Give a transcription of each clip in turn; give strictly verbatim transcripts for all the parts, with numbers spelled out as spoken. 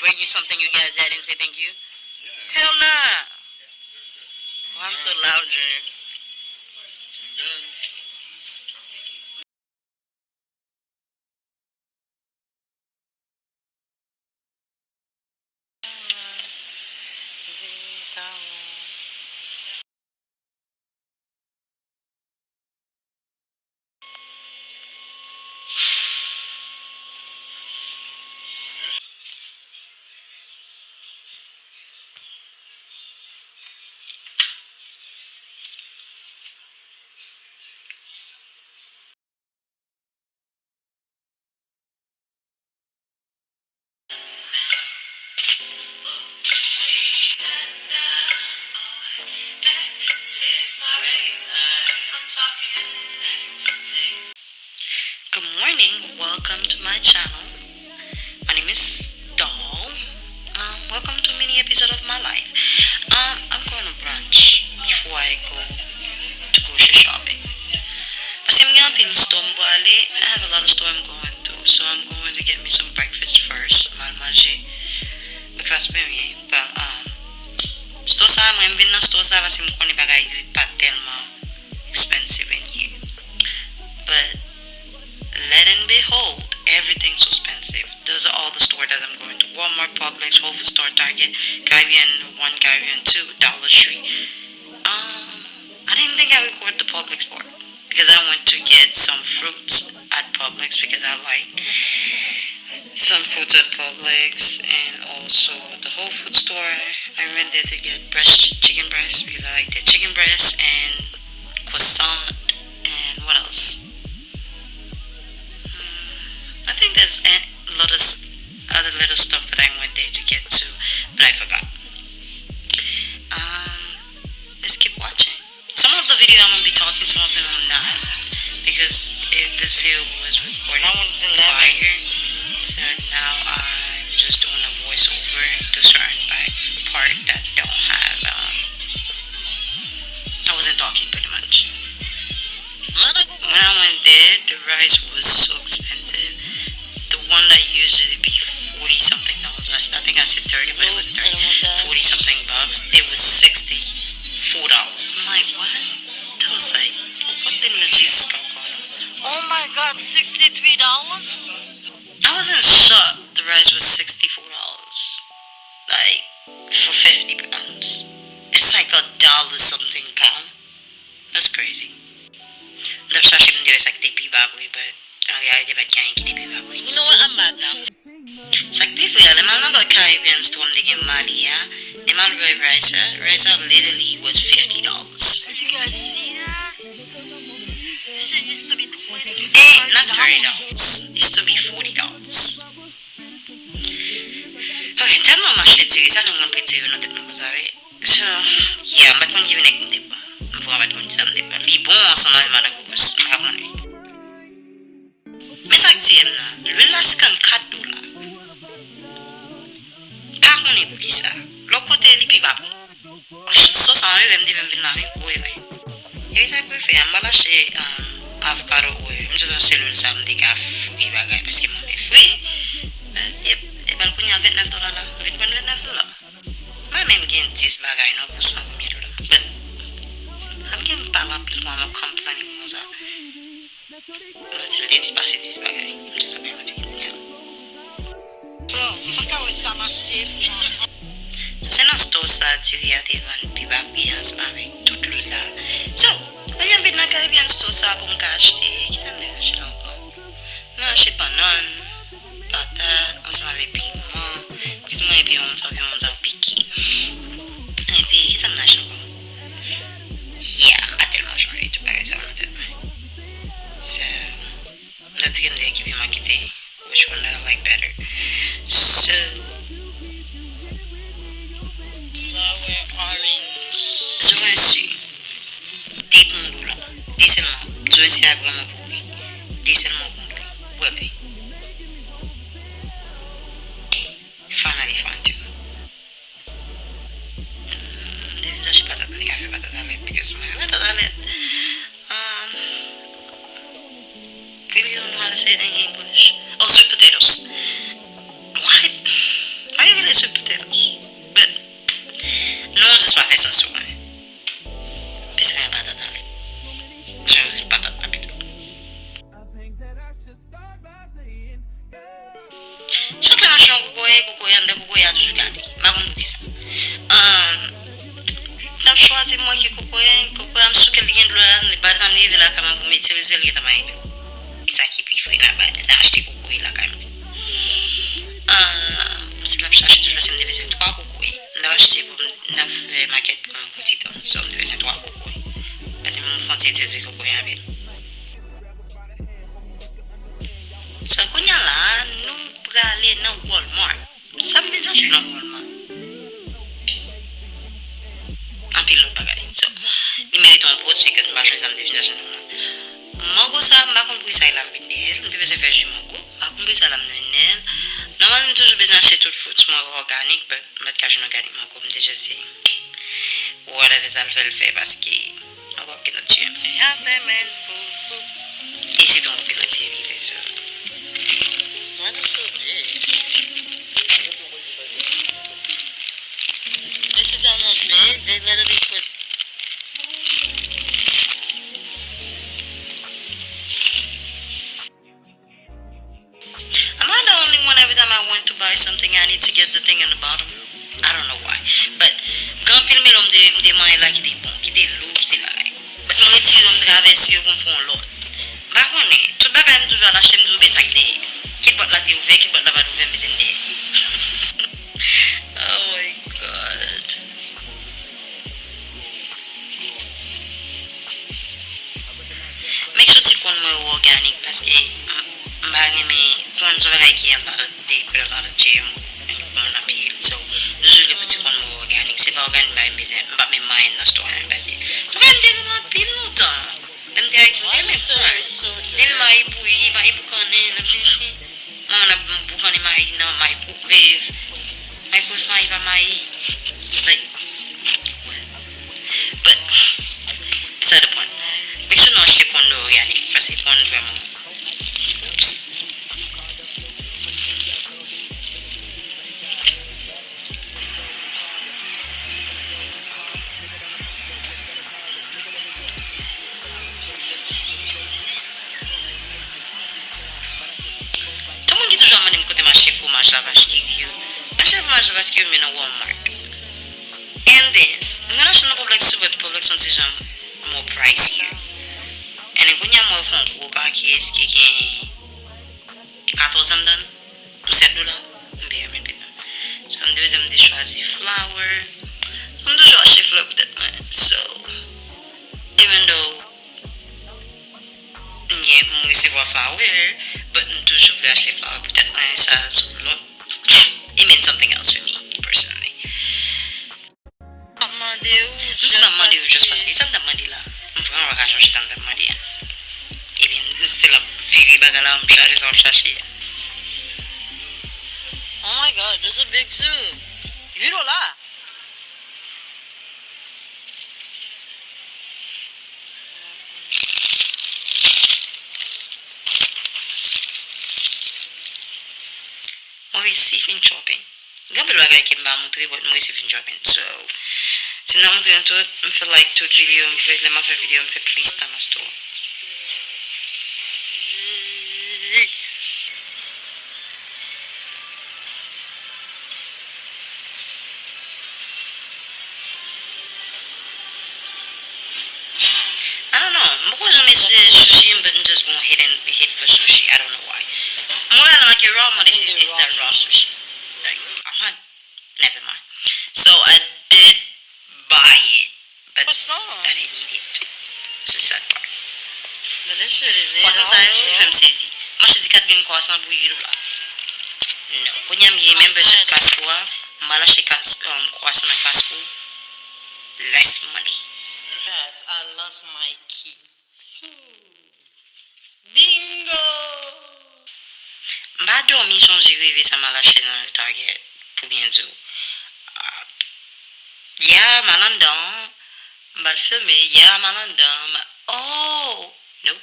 bring you something you guys had and say thank you? Hell nah. Why I'm so loud, Junior? Good morning, welcome to my channel. My name is Doll. Um, welcome to a mini episode of my life. Um, I'm going to brunch before I go to grocery shopping. Paske m gen anpil store m pou ale. I have a lot of store I'm going to. So I'm going to get me some breakfast first. M al manje breakfast premye. But, um, store sa, mwen m vin nan store sa paske m konnen bagay yo pa tèlman expensive in here. But let and behold, everything's so expensive. Those are all the store that I'm going to. Walmart, Publix, Whole Foods Store, Target, Caribbean One, Caribbean Two, Dollar Tree. Um, I didn't think I recorded the Publix part because I went to get some fruits at Publix because I like some fruits at Publix and also the Whole Food Store. I went there to get breast, chicken breast because I like their chicken breast and croissant and what else? Hmm, I think there's a lot of s- other little stuff that I went there to get too, but I forgot. Um, let's keep watching. Some of the video I'm gonna be talking, some of them I'm not, because if this video was recorded prior, so now I'm just doing a voiceover to certain part, part that don't have. Um, I wasn't talking pretty much. When I went there, the rice was so expensive. The one that usually be forty something dollars. I, I think I said thirty, but it was thirty. Forty something bucks. It was sixty-four dollars. I'm like, what? That was like, what in the Jesus gonna call? Oh my God, sixty-three dollars? I was in shock. The rice was sixty-four dollars. Like, for fifty pounds. It's like a dollar something pound. That's crazy. M t ap chache m di wè sa ki te pi ba vre, but an reyalite pa t gen anyen ki te pi ba vre. You know what? I'm mad now. Sa k pi fre a, lè m al nan lòt Caribbean store m te gen Mali a, lè m al bay rice a, rice a literally was fifty dollars. You guys see her? This shit used to be twenty, eh, not thirty dollars. It used to be forty dollars. Ok, tèlman m achte diri, sa fè m konn pri diri nan tèt mwen konsa, wi. So, yeah, m pa t konn ki vin ak m te pran. M vrèman pa t konn ki sa m te pran. Li bon ansanm avè madan kokos, m pa konnen. Men sa k tiye m nan, lwil la senkannkat dola. Pa konnen poukisa. Lòt kote li pi ba. Sos sa yon erè m te fè m vin la, wi, gwo erè. Epi sa k prefere a, m pral achte, um, avocado oil. M just achte lwil sa, m te ka fri bagay, paske m renmen fri. But, yep, epi kounye a ventnèf dola la. M vin pran ventnèf dola. Mwen menm gen dis bagay non pou san premye dola. But, I'm getting pale anpil pou mwen complaining konsa. Manti, m te di pase dis bagay. M te sa bay manti. Yeah. Bro, m pa ka wè sa m achte. Se nan store sa diri a te vann pi ba pri ansanm avèk tout lwil la. So, mwen vin nan Caribbean store sa pou m ka achte. Kisa m te vin achte la ankò? Mwen achte bannann, patat, ansanm avèk piman. Paske mwen epi yon sa, yon sa piki. Epi, kisa m te achte ankò? Yeah, m pa tèlman chonje tout bagay sa yo nan tèt mwen. So, m t ap tande ki piman ki te, which one I like better. So, sour orange. Zoranj si. De pou yon dola. De sèlman. Zoranj si a vrèman pouri. De sèlman pou yon dola. Wè byen. Finally found you. Depi m chache patat, m te ka fè patat avèk, because mwen renmen patat avèk. Um, really don't know how to say it in English. Oh, sweet potatoes. What? Are you Fè sa sou mwen. Plis renmen patat avèl. Jan yo di l patat la pito. Chak lè m achte yon kokoye, kokoye anndan kokoye a toujou gate. M pa konn poukisa. Ahn, m t ap chwazi m wè ki kokoye, kokoye a m souke l, li gen dlo ladan l, epi pa t ap rive lakay mwen pou m itilize l, li gentan pa gen dlo. E sa ki pi fre nan, nan achte kokoye lakay mwen. Ahn, si m ap chache toujou, paske m te bezwen twa kokoye. M t ap achte pou m, m t ap fè makèt pou m pou ti tan. So, m te bezwen twa kokoye. Paske m fè yon ti itilize kokoye anpil. So, kounye a la, nou prale nan Walmart. Sa m vin chache nan Walmart? Anpil lòt bagay. So, li merite yon post because m pa chwazi sa m te vin chache nan Walmart. Mango sa, m pa konn poukisa e la m vin dèyè l. M te bezwen fè ji mango. M pa konn poukisa la m vin dèyè l. Nòmalman, m toujou bezwen achte tout fruits mwen òganik, but m pa t ka jwenn òganik mango. M te just se whatever sa l fè l fè, paske Ou ap gentan tiye m. Atè men pou pou. E se tou w ap gentan tiye m, li te di. Mwen te sove. This is on a big, they literally put Am I the only one, every time I want to buy something, I need to get the thing in the bottom? I don't know why. But, gen anpil melon m te, m te manyen la ki te bon, ki te lou, ki te bagay. But, m retire yo, m travèse yo pou m pran yon lòt. M pa konnen. Tout bagay m toujou al achte, m toujou bliye sa k dèyè. Kit bòt la te ouvè, kit bòt la pa t ouvè, m bliye m dèyè. Oh my God. Make sure ti kòn mwen yo òganik, paske m, m pa renmen kòn, se yon bagay ki a lot of, they put a lot of G M O and kòn anpil. So, m toujou vle pou ti kòn mwen yo òganik. Se pa òganik bagay m bezwen, m p ap menm manyen nan store a, paske se yon bagay m te renmen anpil lontan. Lè m te Ayiti, m te renmen kòn. Depi mayi bouyi, mayi boukannen, nan plensi. Manman n ap boukannen mayi nan microwave. Microwave mayi pa mayi. Like, well. But, beside the point. Make sure nou achte kòn nou òganik, paske kòn vrèman. Oops. Tout moun ki toujou ap mande m kote m achte fwomaj la vache ki ri yo. M achte fwomaj la vache ki ri m nan Walmart. And then, m konn achte nan Publix tou, but Publix yon ti jan more pricier. And then, kounye a, m wè yo fè yon gwo pakèj ki gen katòz anndan l pou sèt dola. M peye mil pita. So, m te bezwen, m te chwazi flour. M toujou achte flour pou tèt mwen. So, even though m gen, m resevwa flour, but m toujou vle achte flour pou tèt mwen, sa sou lòt. It means something else for me, personally. M ap mande w. M di m ap mande w just paske sa m t ap mande la. M vrèman pa ka chonje sa m t ap mande a. Ebyen, m still ap vire bagay la, m chache sa m ap chache a. Oh my God, those are big too. Uit dola. Mwen resi fin shopping. Gen anpil bagay ke m pa montre, but m resi fin shopping. So, si m ta montre nou tout, m fè like tout videyo, m fè, lè m ap fè videyo, m fè plis tan nan store. I don't know. M poko janm eseye sushi, but m just gon hit and hit for sushi. I don't know why. Mwen al nan makèt raw, mwen mande si is that raw sushi. Like, I'm not, never mind. So I did buy it, but I didn't eat it. It's a sad part. But this shit is Kwasan sa yo, fè m sezi. M achte ti kat grenn kwasan pou uit dola. No. Kounye a m gen membership Costco a, m al achte kas-, um, kwasan nan Costco. Less money. Yes, I lost my key. Bingo! M pa dòmi sonje reve sa m al achte nan Target, pou byen di w. Ah, yeah, m al anndan. M pa t filme. Yeah, m al anndan. M a-, oh! Nope.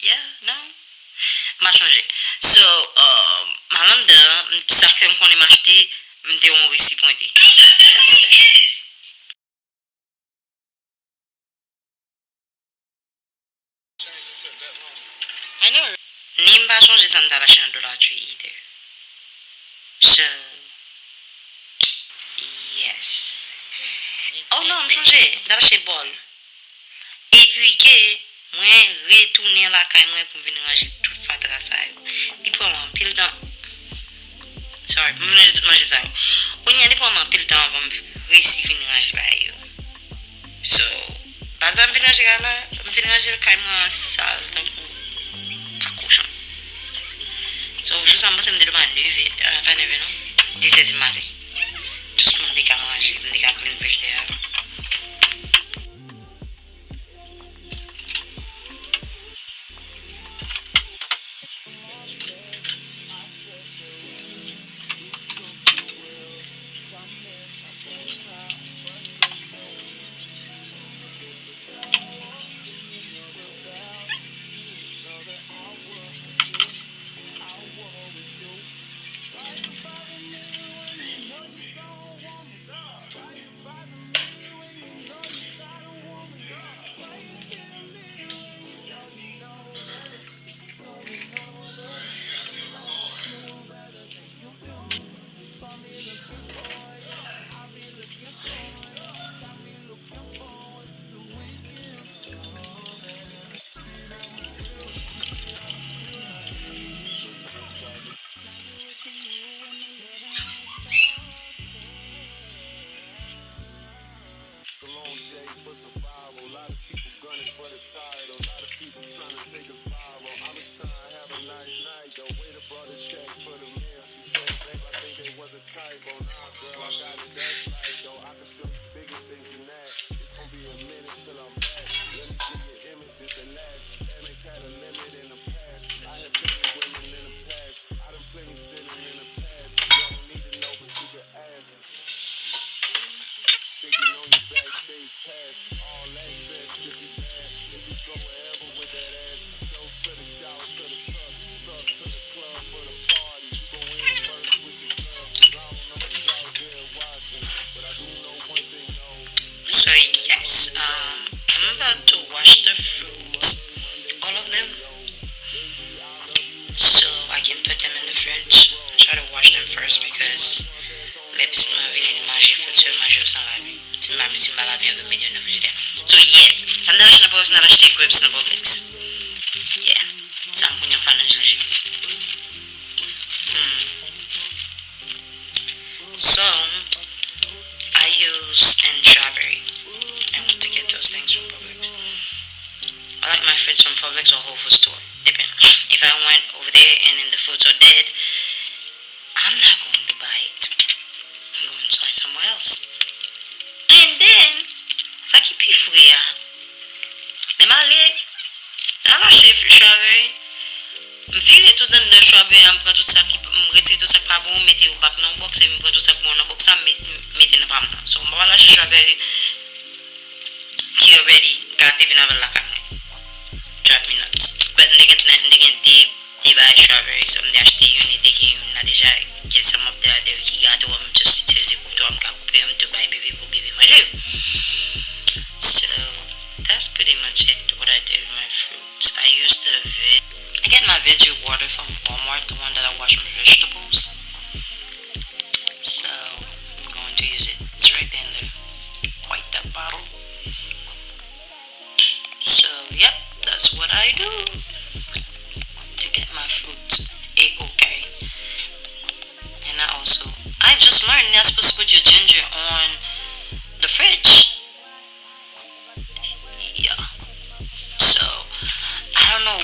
Yeah, no. M pa sonje. So, um, m al anndan, m, sa k fè m konnen m achte, m te yon resi pwente. That's it. Ni m pa sonje sa m t al achte nan Dollar Tree either. So, yes. Oh non, m sonje, m t al achte bòl. Epi ke mwen retounen lakay mwen pou m vin ranje tout fatra sa yo. Li pran m anpil tan. Sorry, pou m vin ranje tout manje sa yo. Kounye a, li pran m anpil tan anvan m resi fin ranje bagay yo. So, pa tan m fin ranje kay la, m fin ranje l, kay mwen an sal tankou pa kochon. So, jou sa m panse m te dwe pa neve, ah, pa neve non, dis è di maten. Jis pou m te ka manje, m te ka clean frijidè a. So yes, um, I'm about to wash the fruits, all of them, so I can put them in the fridge. I try to wash them first because lè pitit mwen vini, li manje fruits yo, manje yo san lave. Si m pa, si m pa lave yo, m mete yo nan frijidè. So yes, sa m t al achte nan Publix, m t al achte grapes nan Publix. Yeah, sa m kounye a m fè nan juje. Hmm. So, I use and strawberry. I went to get those things from Publix. I like my fruits from Publix or Whole Foods store. Depend. If I went over there and then the fruits are dead, I'm not going to buy it. I'm going to buy somewhere else. And then, sa ki pi fre a, lè m ale, m al achte strawberry, m vire tout anndan strawberry a, m pran tout sa ki, m retire tout sa k pa bon, m mete yo back nan yon box, epi m pran tout sa k bon nan box la, m met, m mete nan pa m nan. So, m pa al achte strawberry ki already gate vin avè l lakay mwen. Drive me nuts. But m te gen, m te gen de, de bagay strawberry, so m te achte youn, e te gen youn la deja, get some of the other ki gate, m just itilize kouto a, m ka koupe yo, m tou bay bebe pou bebe manje yo. So, that's pretty much it, what I did with my fruits. I use the veg, I get my veggie water from Walmart, the one that I wash my vegetables. So, I'm going to use it. It's right there in the white, that bottle. So, yep, that's what I do to get my fruit a-okay. And I also, I just learned you're not supposed to put your ginger on the fridge. Yeah. So, I don't know.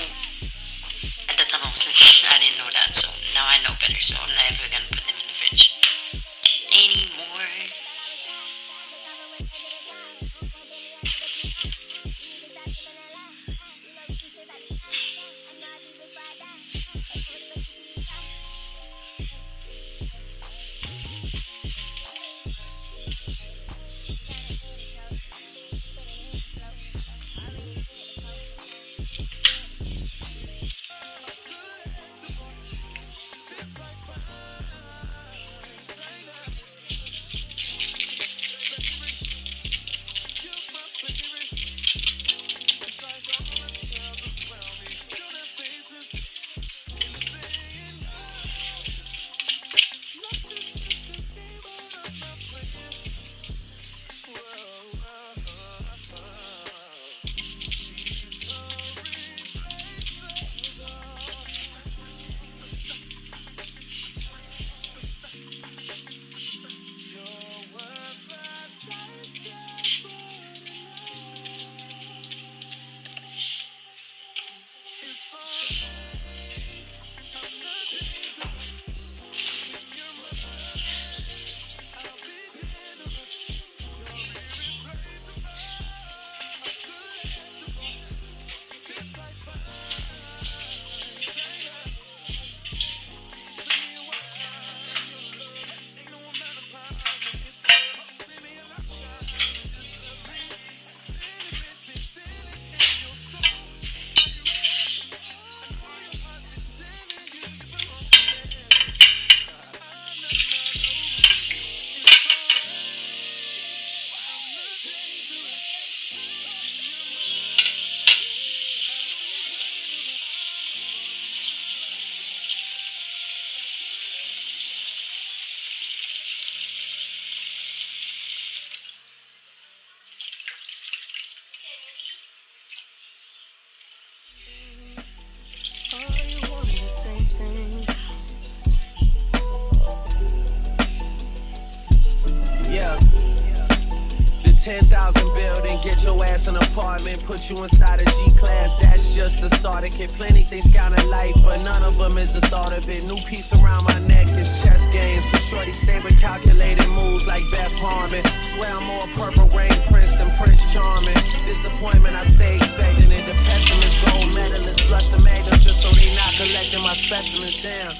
At the time I was, I didn't know that. So now I know better. So I'm never gonna put them in the fridge anymore. Get your ass an apartment, put you inside a G class. That's just a starter kit. Plenty things count in life, but none of them is the thought of it. New piece around my neck is chess games. Cause shorty stay with calculated moves like Beth Harmon. Swear I'm more Purple Rain Prince than Prince Charming. Disappointment I stay expecting it. The pessimist, gold medalist, flush the magnums just so they not collecting my specimens. Damn.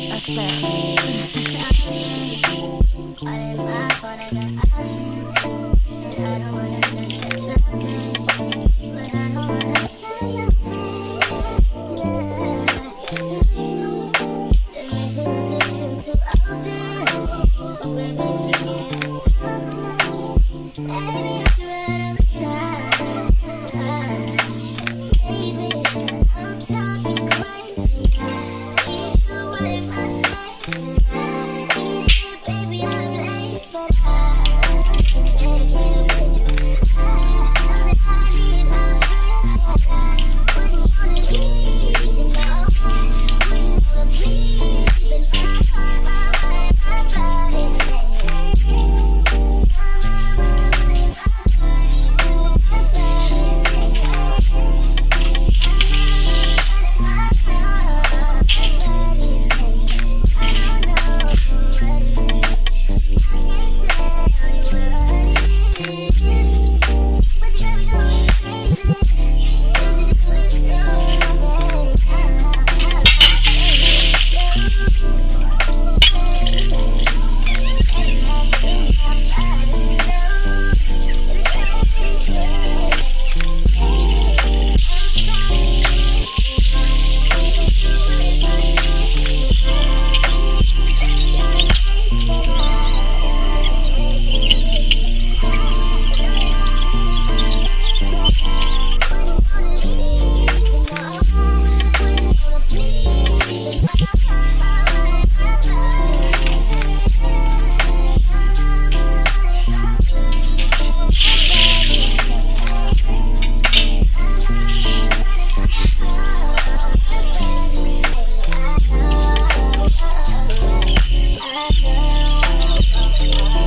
A claps. All in my phone, I got options. And I don't wanna tell you to drop it, but I don't wanna feel your pain. Yeah. Something that makes me look at you too often. Waiting to give you something. Baby, it's right on time. Baby, I'm talking crazy. Need you right in my space. Baby, I'm late, but I can check in with you. I know that I need my friend, but I wouldn't wanna leave. No, I wouldn't wanna be leaving. My heart, my mind, my body says, my mind, my mind, my body says, my mind, my body says,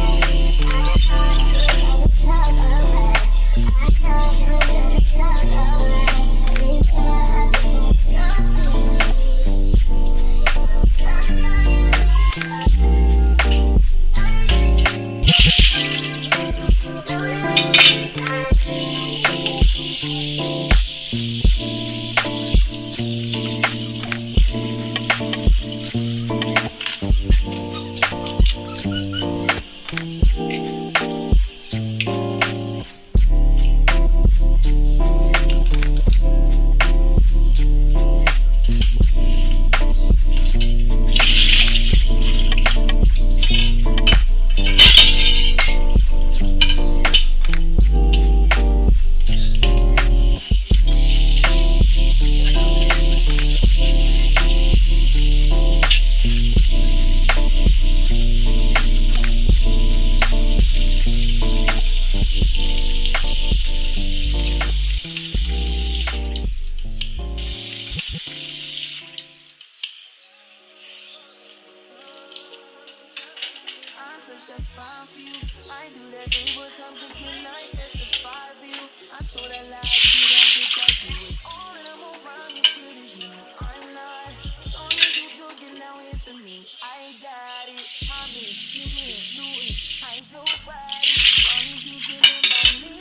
I don't know what it is. I touch that fire for you. I do that thing for something till I testify for you. I told that lie to that bitch I do it all and I'm around you pretty. I'm not. As long as you do it, now it's for me. I got it. My bitch, give me it, do it. I ain't your body. As long as you feeling about me,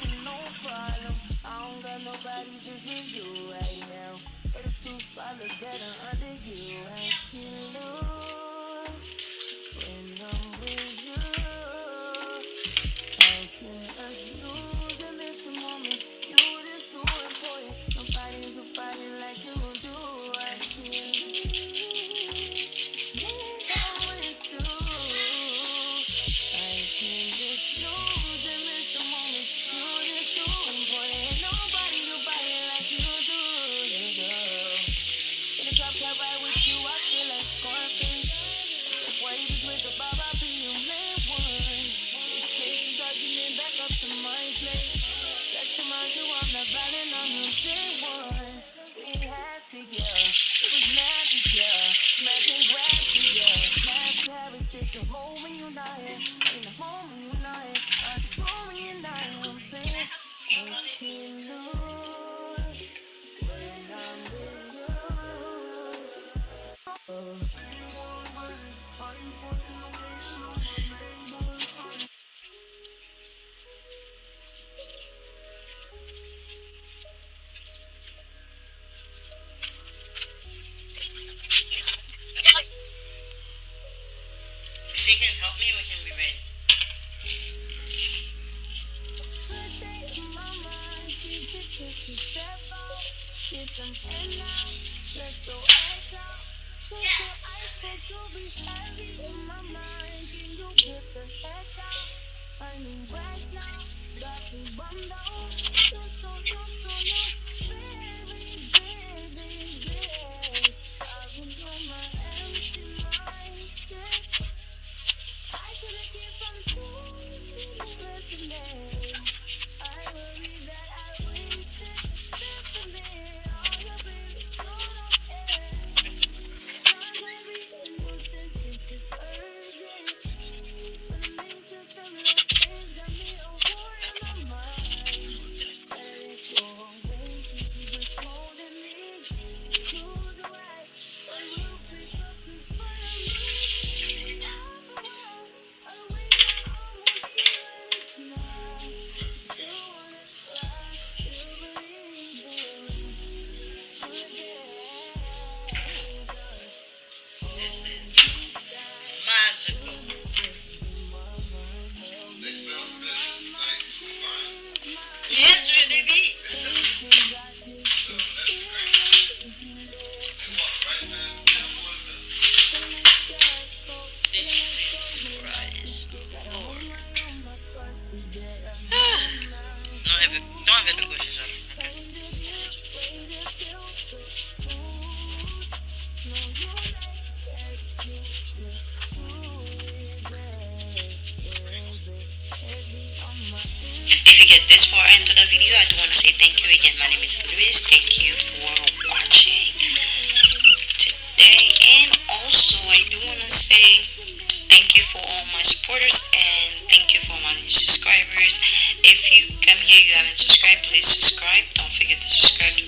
ain't no problem. I don't got nobody just with you right now. But it's too far, look better under you. I can lose when I'm with you. I can just lose and miss the moment. You just too important. Nobody do body like you do. I can lose. It's always true. I can just lose and miss the moment. You just too important. Ain't nobody do body like you do, you do. In the club, can't ride with you, I feel like going If you can help me, we can be ready. This is magical. Yes, Genevieve. Thank you, Jesus Christ, Lord. Ah, non, èvè, non, èvè de gòch sa. If you get this far into the video, I do want to say thank you again. My name is Luis. Thank you for watching today. And also, I do want to say thank you for all my supporters and thank you for my new subscribers. If you come here, you haven't subscribed, please subscribe. Don't forget to subscribe to